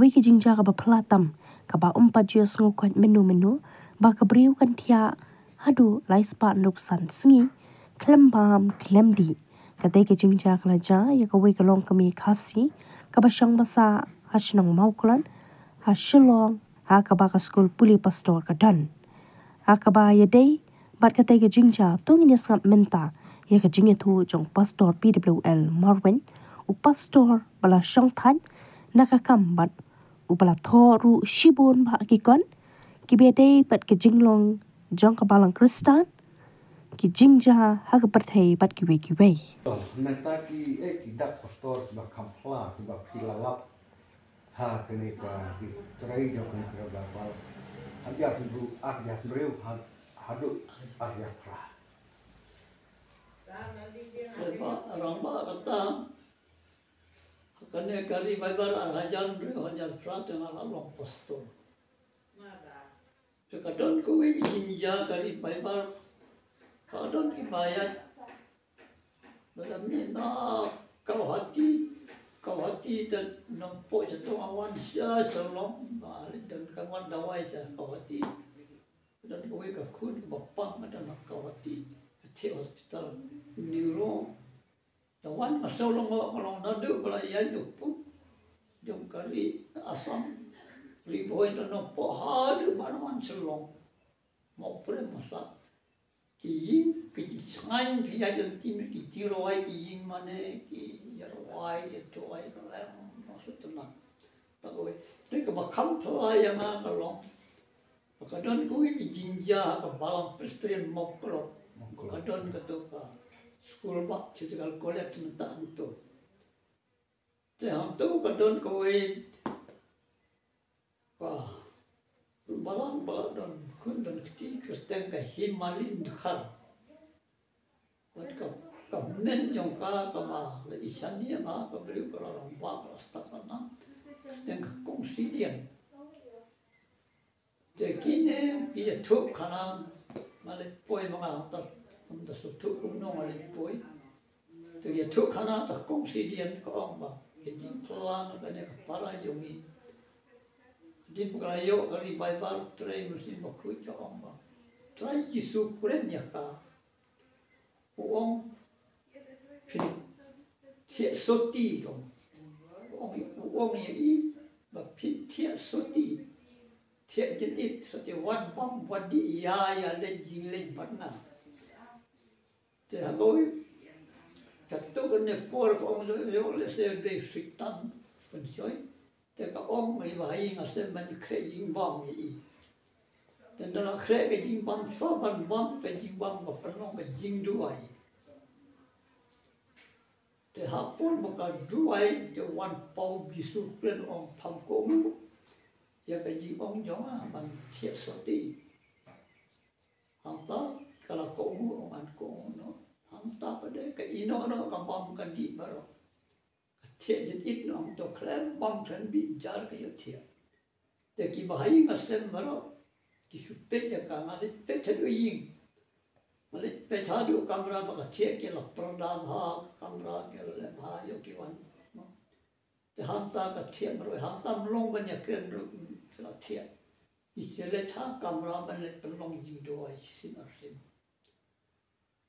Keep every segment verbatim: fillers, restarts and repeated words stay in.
Kawei ka jingjia kaba phylla tam, kaba ym pat ju ïohsngew kawei mynno mynno, ba ka briew kan thiah haduh lai spah hynriewphew san sngi khlem bam khlem dih. Katei ka jingjia ka la jia ïa kawei ka longkmie Khasi kaba shong basa ha shnong Mawklon ha Shillong, ha kaba ka skul pule pastor ka don. Ha kaba ïadei bad katei ka jingjia, to ngin ïa sngap mynta ïa ka jingïathuh jong Pastor P W L Marwein, u pastor ba la shongthait na ka kam bad uba la thoh ruh shibun bah ki kon kiba ïadei bad ka jinglong jong ka Balang Khristan, ki jingjia ha ka pyrthei bad kiwei kiwei. Nangta ki, eh, ki dak pastor kiba kham phylla, kiba phi la lap ha kane ka, ki trei jong kane ka Balang. Hajar hynriew, ar hajar hynriew, ha-, haduh ar hajar phra. Ba, rang ba kata, kane ka revival ar hajar hynriew, hajar phra te nga la long pastor. Te ka don kawei ka jingjia ka revival. Ka don kiba ïaid. Ba la mih na Guwahati, Guwahati te Nongpoh sha tang, wan sha Shillong, ba la don ka wan dawai sha Guwahati. Don kawei ka khun ba pang ka don ha Guwahati, ka thiah hospital neuro. Te wan ka Shillong, ka long naduh ba la ïaid u pud jong ka ri Assam, Ri Bhoi, te Nongpoh haduh ba la wan Shillong. Mo prem mo sah. Ki ïing, ki jingsngaiñ, ki ïa jan tim, ki jingrwai, ki ïing mane, ki ïa rwai, ïa duwai, ka lem, mo sut tynat. Ta kawei. Te kaba kham phylla ïa nga ka long, ba ka don kawei ka jingjia ha ka Balang Presbyterian Mawklon. Mawklon. Ka don kato ka skul Baptist College mynta hangto. Te hangto ka don kawei ka balang ba la don khun don kti, ka kyrteng ka Himalin Dkhar. Bad ka, ka hynmen jong ka, kaba la i shane ma ka briew, ka la long ba, ka la stad ka nang. Ka kyrteng ka Kong Sidian. Te kine ki ïathuh khana, nga leit poi ma nga, ta, ta shu thuh kumno nga leit poi. Te ïathuh khana ta Kong Sidian, ka ong ba ka jingphylla na kane ka para jong ngi. Hadien ba ka la ïoh ka revival, Trai Mynsiem Bakhuid, ka ong ba Trai Jisu kren ïa ka. U ong, phin thiah sotti, u ong. U ong, u ong ïa i ba phin thiah sotti. Thiah jynit, sotti, wat bam wat dih, ïa, ïa leit jingleit bad nga. Te ha kawei, kato kane por ka ong, ïoh lehse dei Soitan pynshoi. Te ka ong ïa i ba ha ïing ha sem ban khreh jingbam ïa i. Te ynda la khreh ka jingbam, shuwa ban bam ka jingbam, ka pynlong ka jingduwai. Te ha por ba ka duwai, te wan paw Jisu kren, ong, pham kohnguh ïa ka jingong jong nga ban thiah sotti. Hangta ka la kohnguh, ong, ngan kohnguh noh. Hangta pat de ka ïeh noh noh, ka bam ka dih baroh. Ka thiah jynit noh, ong, to khlem bam khlem dih, jar ka ïohthiah. Te kiba ha ïing ha sem baroh ki shu peit ïa ka, nga leit peit haduh ïing. Nga leit peit haduh kamra ba ka thiah, ki la pyrda bha ka kamra, ki la leh bha ïa ki wan. Te hangta ka thiah baroh, hangta ym long ban ïakren ruh, ki la thiah. Ki shu leit ha kamra ban leit pynlong jingduwai shisien arsien.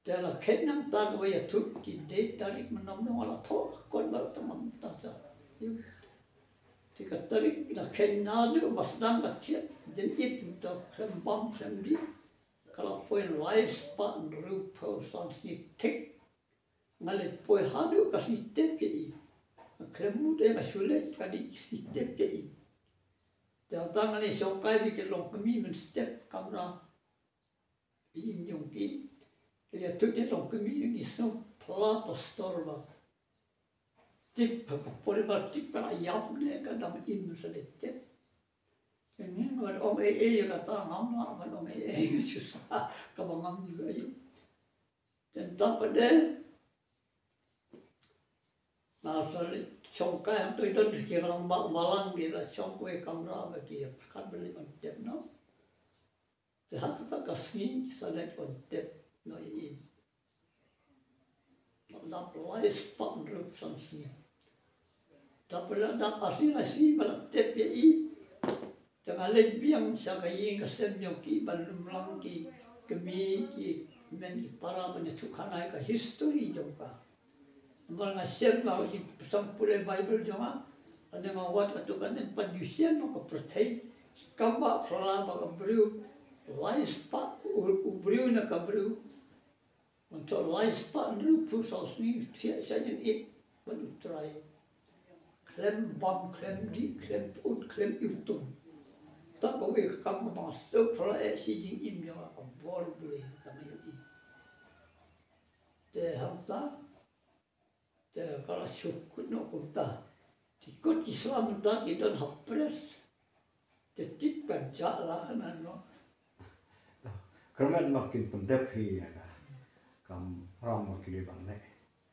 Te la khet nangta kaba ïathuh ki dei tarik mynno mynno, la thoh ka kot baroh tang mynta sha. Te ka tarik la khet naduh ba sdang ka thiah jynit, mynta khlem bam khlem dih. Ka la poi lai spah hynriewphew san sngi thik. Nga leit poi haduh ka sngi tep ïa i. Nga khlem mut ei, nga shu leit ka dei sngi tep ïa i. Te hangta nga leit shongkai bad ki longkmie mynstep kamra. Ïing jong ki, ki ïathuh ïa longkmie, ngi sngew phylla pastor ba tip ha ka poribar, tip ka la ïap ne ka dang im sa leit tip. Te ngi ngam ong ei ei ïa kata, ngam lah ban ong ei ei, shisha kaba ngam ju ïohi. Te nta pat de nga sa leit shongkai, hangto i don ki rangbah balang, ki la shong kawei kamra ba ki ïa pyrkhat ban leit ban tip noh. Te ha kata ka sngi sa leit ban tip noh ïa i. Dap lai spah hynriewphew san sngi. Tapoh la dang asi nga si ba la tep ïa i. Te nga leit biang sha ka ïing ka sem jong ki ban lum lang ki kmie ki men ki para ban ïathuh khana ïa ka history jong ka. Namar nga shem nga ju pyrshang pule Bible jong nga. Ane nga wad katto katne pat ju shem ka pyrthei. Kam ba phylla ba ka briew. Lai spah u, u briew na ka briew. Ngan thoh lai spah hynriewphew saw sngi thiah sha jingïeit bad U Trai. Khlem bam, khlem dih, khlem pyut, khlem iwtung. Ta kawei ka kam kaba nga sngewphylla eh shi jingim jong nga ka bor Blei tang ïa i. Te hangta te ka la shu kut noh kumta. Ki kut ki sla mynta ki don ha press. Te tip ka jah la na no. Kyrmen ma kin pyndep hi ïa ka kam ram ma ki ban leh.